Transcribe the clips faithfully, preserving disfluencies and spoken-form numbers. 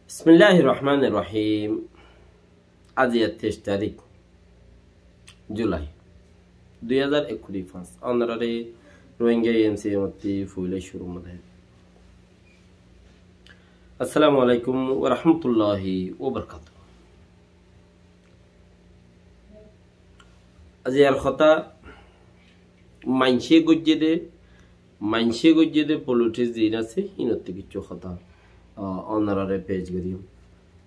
Bismilláhir rohmánir rohím. Aijja teic tarík Julai dui házar ekkuri fañs. Ónorare Rohingya E N C M ottú foila cúrur mazé. Assalamu alaikum wa rahmatullahi wa barakatuhu. Aijjar hotá maincé goijjé dé, maincé goijjé dé politics zin asé, hínottú kissú hotá, ah, ónorare pec goijjum.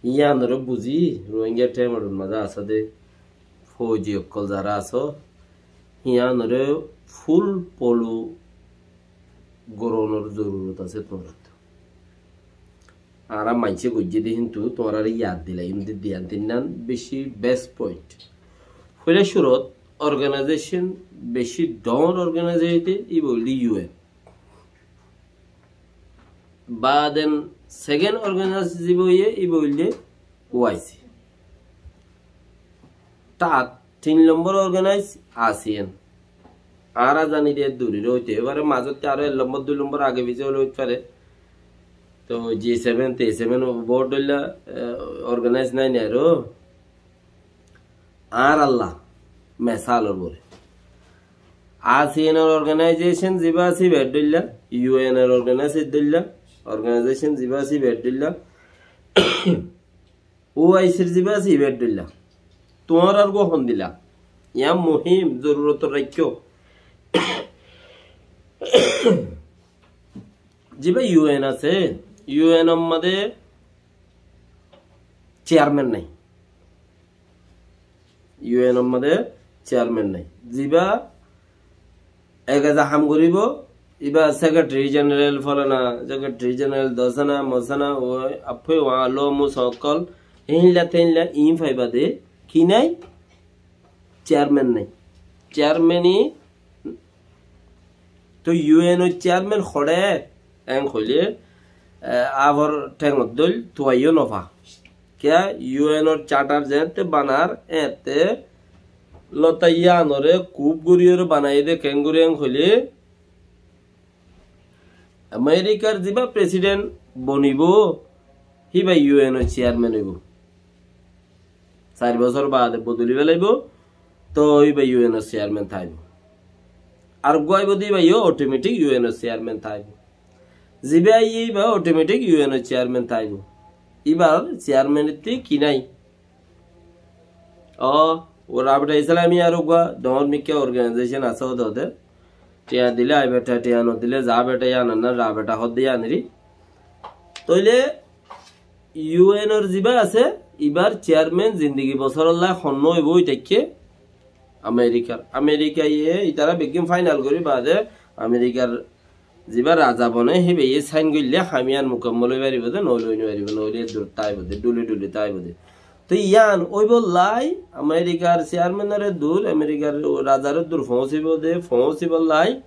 Yíanoré buzí, Rohingya temor mazé asé dé, fouji ókkol zará asó, yíanoré full follow gorónor zorurot asé tuáñrattú. Añára maincé goijjé dé híntu tuáñrare yad dilaiyum dé diyan tinnán beci best point. Foila cúrut organization beci dhoóñr organize óite íba óilde U N. Baden second organize ziba óiye íba óilde O I C. Tat tin lombor organize ASEAN. Añára zani de duri roite, ebare mazotte aró ek lombor, dui lombor age fice óile óit fare. To G seven, T seven board óilla, eh, organize nai ni aró. Añáralla mesalor bore. ASEAN or organization ziba asé iba eddoilla, U N or organize eddoilla, organization ziba asé iba eddoilla. O I C r ziba asé iba eddoilla. Tuáñrar gua hondilla. Yián muhim, zorurotor raikkó. Ziba U N asé, U N or mazé chairman nai. U N or mazé chairman nai. Ziba ek eza ham goribo, iba secretary general folana, secretary general dosana, mosana, o apoi wa lo mu sokkol, einla teinla in faiba de, ki nai? Chairman nai. Chairman i to U N or chairman hoçé, en hoile, eh, afor thengot dol tuaiyo nofa. Kiya U N or charter zeéñtte banar, eéñtte lota yiánore kub goriyore banaiye de kengori en hoile, Amerikar ziba president bonibo, híba U N or chairman óibo. Sair bosór baade bodoli felaibo, to híba U N or chairman táibo. Ar uggwá aibo de híba yo automatic U N or chairman táibo. Ziba aiye híba automatic U N or chairman táibo. Híbar chairman itte ki nai? O, o Rabita Islamiyar uggwá dhoóñr mikká organization asé ó de. Tiañ dile ai beta, tiañ no dile za beta, yián na Rabita hoó de yiánri. Tóile U N or ziba asé, ibar chairman zindigi bosórolla honnúa óibo ói táikke Amerikar. Amerikaye itara beggín final gori baade Amerikar ziba raza bone, híbaye sign goille ham yián mukammol ói faribo de, noóile ói no faribo, noóile dur táibo de, duli duli táibo de. To yián óibolla Amerikar chairman ore dur, Amerikar razare dur foóñsibo de, foóñsibolla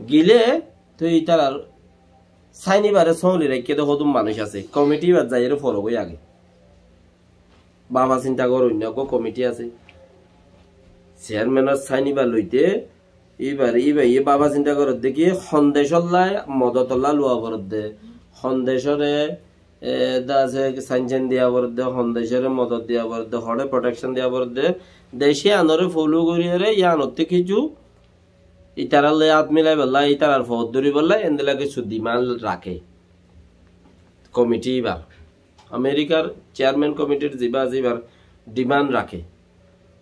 gile, to itarar sign ibare sóli raikké de hodún manúic asé, committee ibar zaiyore forogói age. Baba sinta goro, oinno ekko komiti asé. Chairman or sign iba loite, ibar, iba iye baba sinta gorodde ki, hon decólla modotolla luwa foredde, hon decóre, e, da asé sanction diya foredde, hon decóre modot diya foredde, hoçé protection diya foredde, dec iyanore follow goriyore iyanotte kissú itarar loi at milaibolla, itarar fot duribolla, endilla kissú demand raké komiti ibar. Amerikar chairman komitir ziba zibar demand raké.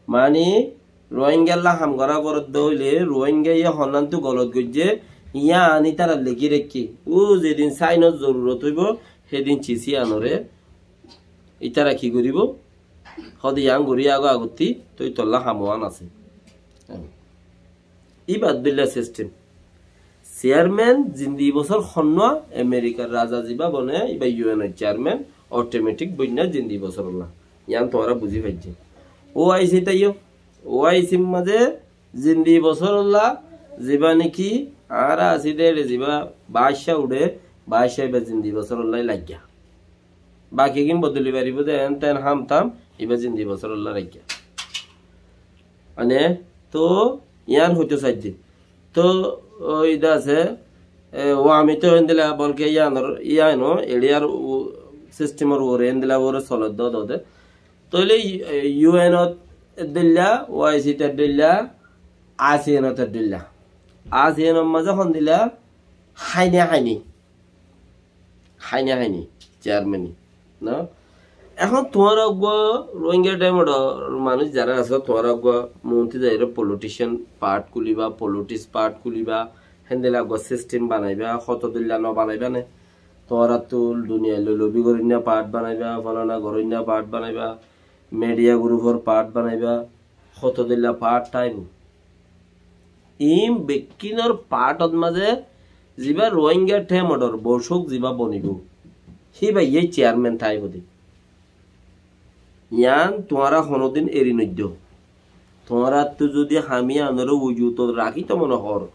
Mani, Rohingyalla ham gora foredde óile, Rohingyaye honnántu golot goijje, yián itarar legi raikké. Ó zedin sainor zorurot óibo, hedin cisi anore itara ki goribo? Hode yián gori ago agotti, toi tolla ham uán asé. Iba dilla system. Chairman zindi bosór honnúa Amerikar raza ziba bone, iba U N or chairman, automatic boinna zindi bosórolla. Yián tuáñra buzi faijjé. O I C taiyo, O I C r mazé zindi bosórolla, ziba niki añára así de, ziba baácca uçé, baácca iba zindi bosórolla laiggá. Baki gin bodoli faribo de, en ten ham tam, iba zindi bosórolla laiggá. Mane, to, yián hoito saijje. To, o, ida asé, e, o, ami to endilla, bolke yiánor, yiáno, eriyar, u, Sistemor uore endilla uore soler de de. Toile, e, U N ot edilla, O I C t edilla, A S E A N ot edilla. A S E A N or maze hondilla haine haine. Haine haine, chairman i. No? Ehón tuáñra uggwá Rohingya Time or manúic zara asó, tuáñra uggwá monti zaire politician part kuliba, politics part kuliba, hendilla uggwá system banaiba, hoto dilla no banaiba ne. Tuáñrattu duniyai loi lobi gorinna part banaiba, folana gorinna part banaiba, media group or part banaiba, hoto dilla part táibo. Im bekkinor part ot maze ziba Rohingya Time or bosok ziba bonibo, hiba ye chairman táibo de. Yián tuáñra honodin eri noiddo. Tuáñrattu zodi hami anore ujut rakito mone hor,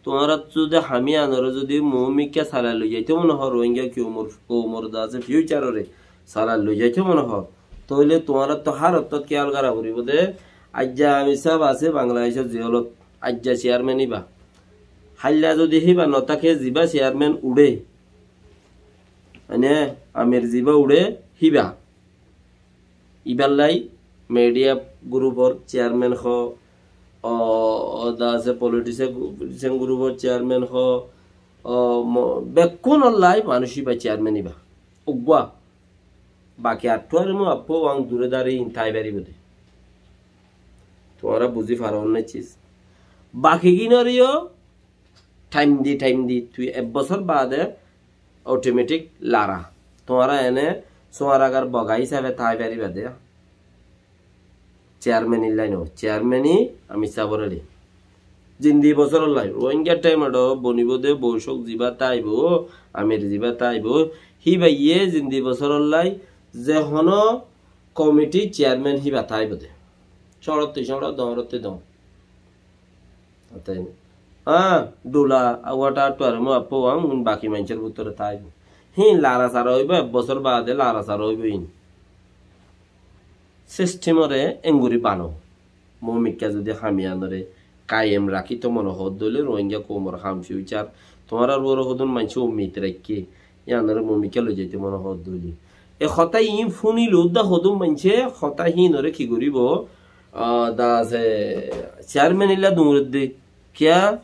tuáñrattu zodi hami anore zodi mumikka salai loi jaito mone hor, Rohingya koumor, koumor dase future ore salai loi jaito mone hor, toile tuáñrattu har ottot kiyal gora foribo de. Aijja Amir sab ase Bangladeshot jelot, aijja chairman iba. Hailla zodi hiba no take, ziba chairman ude, mane Amir ziba ude hiba. Iballai media group or chairman ho, o, o da ase politician, politician group or chairman ho, o, mo-, bekkun ollai manúic iba chairman iba. Uggwá. Baki attuare mo appo wang dure dare in tai bari bode. Tuáñra buzi faro onne chiz. Baki ginore yo time di, time di, tui ek bosór baade automatic lara. Tuáñra ene suaragar boga hisabe tai fariba de. Chairman illai no, chairman i Amir sabor eli. Zindi bosór ollai, Rohingya Time or bonibo de bosok ziba táibo, Amir ziba táibo, hiba ye zindi bosór ollai, ze hono committee chairman hiba táibo de. Cóñrotti cóñro, doñrotti doñ. Ótoi, ah, dula, awata tuare mo appo wang, un baki maincór bútore táibo. Hín lara sara óibo, ek bosór baade lara sara óibo hín. System ore engori bano. Mumikka zodi hamiyanore kayem rakito mone hoó de óile Rohingya koumor ham future. Tuáñrar uore hodún maincé ummit raikké. Iyanore mumikka loi jaito mone hoó de óile. E hotá iín fúnile udda hodún maincé hotá hínore ki goribo? Ah, da ase chairman illa duñredde. Kiya?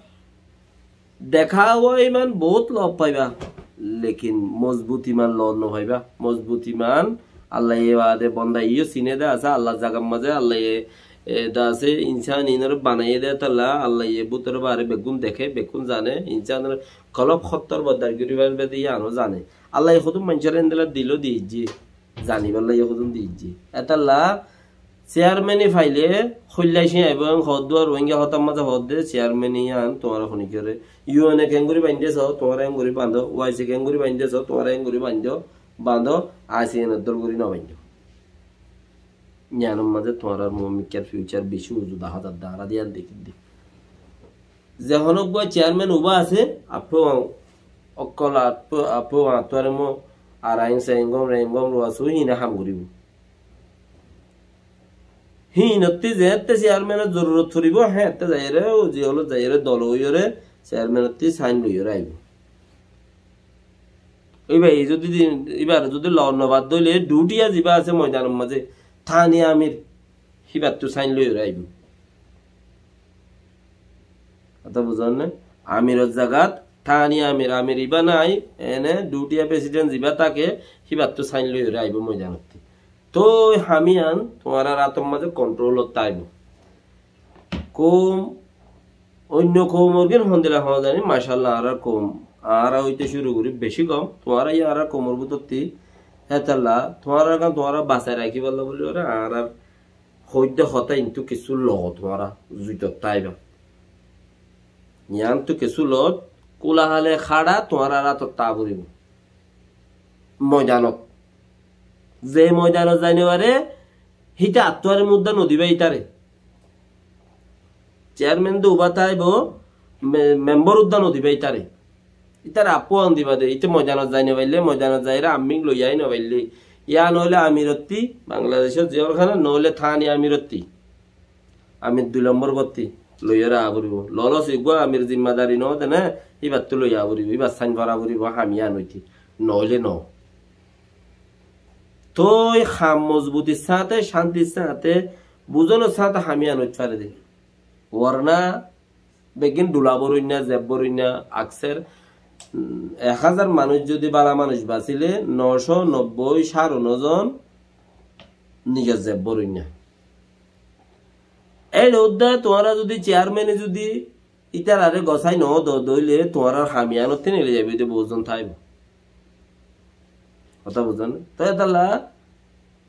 Deka uwa iman bout lob faiba, lekin mozbut iman lob no faiba. Mozbut iman Allaye baade bonda iyó sine de ase, Allar zagar maze Allaye, e, da ase insan inore banaiye de, etalla Allaye bútore bare beggún deké, beggún zane, insanor kolb hottor bodar gori fariba de iyano zane. Allaye hodún maincóre endilla dilo diyé, zanibar lage hodún diyé. Etalla chairman i faile hoilla cíaibo, en hoddua Rohingya hotar maze hodde, chairman i iyan tuáñra honi kore. U N e kengori bande so, tuáñra engori bando, O I C kengori bande so, tuáñra engori bando, bando, A S E A N dor gori no bando. Iyanor maze tuáñrar mumikkar future beci uzu daha zar, dara diyan dekí de. Ze hono uggwá chairman uba ase, appo okkol appo, appo attuare mo arain saingom rengom ruasu híne ham goribo. Hínotti zeétte chairman or zorurot foribo, héétte zaiyore, o ziyolot zaiyore, dolo óiyore, chairman otti sign loiyore aibo. Íba zodi di-, íbar zodi lon no bad dóile, dutiya ziba ase moidanor maze, Thani Amir, híbattu sign loiyore aibo. Hotá buzón né? Amiror zagat Thani Amir, Amir iba nai, ene dutiya president ziba take, híbattu sign loiyore aibo moidanotti. Toi hamiyan tuáñrar átor maze control ot táibo. Koum, oinno koumor gin hondilla hon zani, mashallah, añárar koum, añára óite cúru gori beci gom, tuáñra iye añárar koumor bútotti, hétalla, tuáñrar gan tuáñra basai rakiballa buli ore, añárar hoidde hotá intu kessú lo tuáñra zuitot táiba. Iyantu kessú lo, kula hale hára tuáñrar átot tá foribo. Moidanot. Ze moidanot zai no fare, híte attuare mudda no diba ítare. Chairman de uba táibo, me-, member udda no diba ítare. Ítare appo an diba de, íte moidanot zai no faille, moidanot zaire ammík loi ai no faille. Ya noile Amirotti, Bangladeshot ziyol khana, noile Thani Amirotti. Amir dui lombor gotti loiyore a foribo. Lolos uggwá Amir zimmadari no de ne, íbattu loi a foribo, íbar sign fora foribo, hamiyan óite. Noile no. Toi ham mozbutir sáñte, cántir sáñte, buzonor sáñte ham ián óit fare de. Warna beggín dhula boroinna, zeb boroinna, akser, um, ek házar manúic zodi bála manúic basíle, no có nobboi, cáre no zon nizor zeb boroinna. Éçe uddá tuáñra zodi cearmene zodi ítarare gosái no do, dóile tuáñrar ham iánottú neli zaibo de buzon táibo. Hotá buzón né? Toi étalla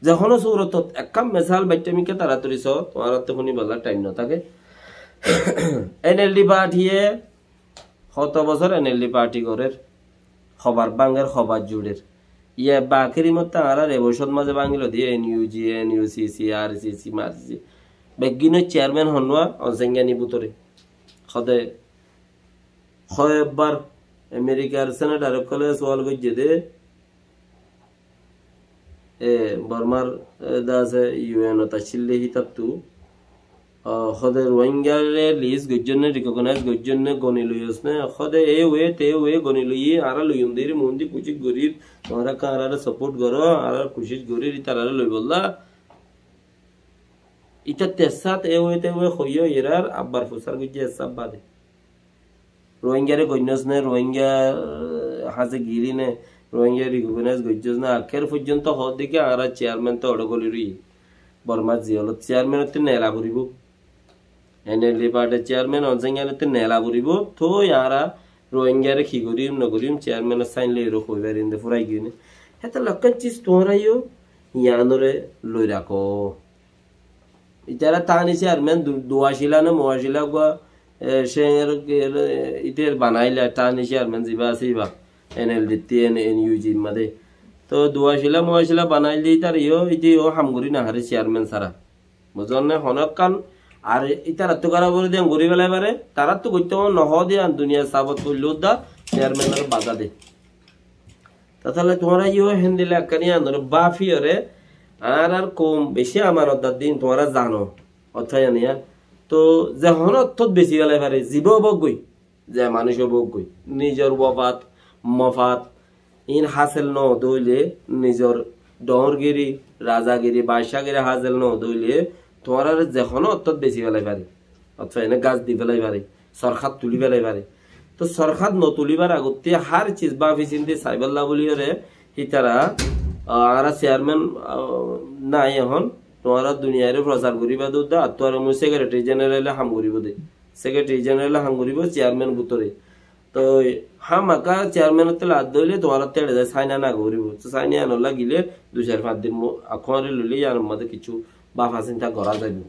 ze hono surotot ekkán mesal baittamikká taratori só, tuáñrattú fúnibálla thaim no táke. N L D party ye hoto bosór N L D party gorér, hobar bánger, hobar zuçer. Iye bakiri motte añárar e bosót mazé bángilo de N U G, N U C C, R C C, M R C C. Beggínor cearmen honnúa, Onsengyani bútore. Hode hoekbar Amerikar senator ókkole sual goijjé de, e, Bormar, e, de asé U N ot accíl de hítattu, o, hode Rohingyare list goijjón né, recognize goijjón né, goni loiyós né, hode e wé, te wé goni loiyí, añára loiyum de, ere muúndi kucíc gorír, tuáñra ká añárare support goró, añára kucíc gorír, ítarare loibolla. Ítattú essát e wé, te wé hoiyó, erar abbar fusár goijjé essát bade. Rohingyare goinnós né, Rohingya, eh, hañsé giri né, Rohingyare recognize goijjós né, akér foijjonto hoódde ki añára chairman to oçé goli roiyí. Bormar ziyolot chairman ottú nela foribó. N L D party chairman Onsengyanottú nela foribó, toi añára Rohingyare ki gorim no gorim, chairman or sign loi ero hoi farim de furai giyói né. Hétolla ekkán ciz tuáñra yó iánore loi rakó. Ítara tani chairman du-, duwacila né muwacila gua, e, cénger, e, ítar banaila tani chairman ziba asé iba, N L D T, N-, N U G madé. To duwacila muwacila banail de ítar yó, íte yó ham gorí no fare chairman sára. Buzón né, hono ekkán, ar ítarattú góra gorí de gorí felai fare, tarattú goittó no hoó de an duniyar sabot goillé uddá chairman ore baza de. Tatálla tuáñra yó héndilla ekkáni anor báfiyoré, añárar koum bicí amanotdar din tuáñra zano. Otá yaniya. To ze hono ottót besi felai fare, ziba óbok goi, ze manúic óbok goi. Nizor wafat, mofat, in hásel no óile, nizor dhoóñrgiri, razagiri, bacagiri hásel no óile, tuáñrare ze hono ottót besi felai fare. Otá ene gas di felai fare, sorkar tuli felai fare. To sorkar no tulibar agottí hár ciz báfi sinti saibálla buliyóre, hítara, a, añára chairman, a, nai ehón, tuáñra duniyare furosar goriba de uddá, ar tuáñra mui secretary general e ham goribo de. Secretary general e ham goribo, chairman bútore. To hámaka chairman ottú lad dóile tuáñrattú eçe zai saina no goribo. To saina ano lagile dui sair fañs din mo-, akkuári loile iyanor mazé kissú báfa sinta gora zaibo.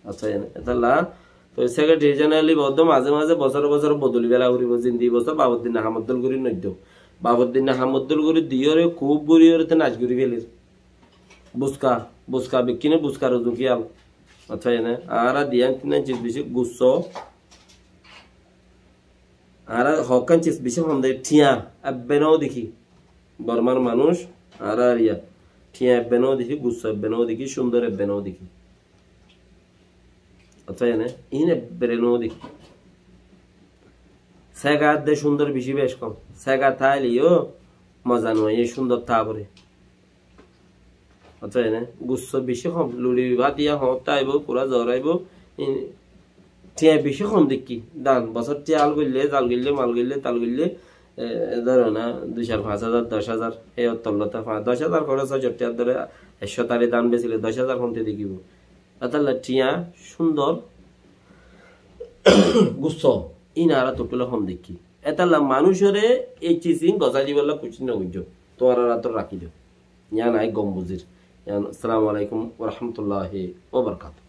Acá, ene, etalla, to secretary general iba oddó maze maze bosóre bosóre bodoli fela foribo, zindi bosór bafor dinna ham oddól gorí noiddo. Bafor dinna ham oddól gorí diyóre kub gorí ore te nac gorí felir. Buska, buska bikkine buskar uzu kiyal. Acá, ene, añára diyan tinnan ciz beci gusso. Añára hokkán ciz beci hom de, thiañ ebbe no deki. Bormar manúic, añára ar iya. Thiañ ebbe no deki, gusso ebbe no deki, cúndor ebbe no deki. Acá, ene, in ebbere no deki. Sega de cúndor beci bec hom. Sega táile yó moza no aiye, cúndor tá fore. Acá, ene, gusso beci hom. Luri bát iya hoóñtte aibo, kura zor aibo. In, thiañ beci hom deki. Dan, bosór thiañ al goille, zal goille, mal goille, tal goille, e, e dóro na, dui sair fañs házar, doc házar, e ottollota fa-, doc házar kore só cót thiañ dóre, ekcó tari dan besile doc házar honte dekibo. Etalla thiañ, cúndor, gusso, in añára tuttúle hom deki. Etalla manúicore ei ciz in gozai dibolla kucíc no goijjo. Tuáñrar átot raki do. Yián añí gom buzir. Yián, assalamu alaikum wa rahmatullahi wa barakatuhu.